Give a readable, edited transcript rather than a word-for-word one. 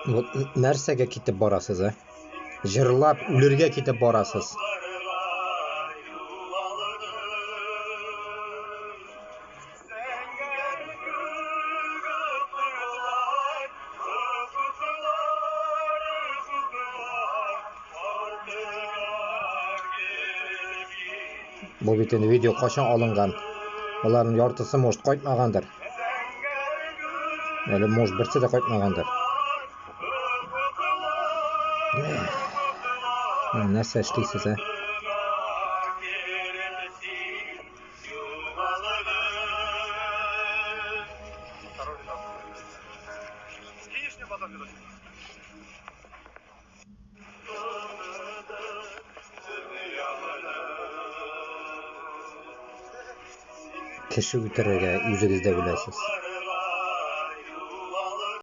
Вот нәрсәгә китеп барасыз, а? Җырлап үлергә китеп барасыз. Бу бит инде видео кайчан алынган? Аларның яртысы, может, кайтмагандыр. Әле, может, берсе дә кайтмагандыр. Нәрсә эшлисез, ә? Кеше үтерергә үзегез дә беләсез.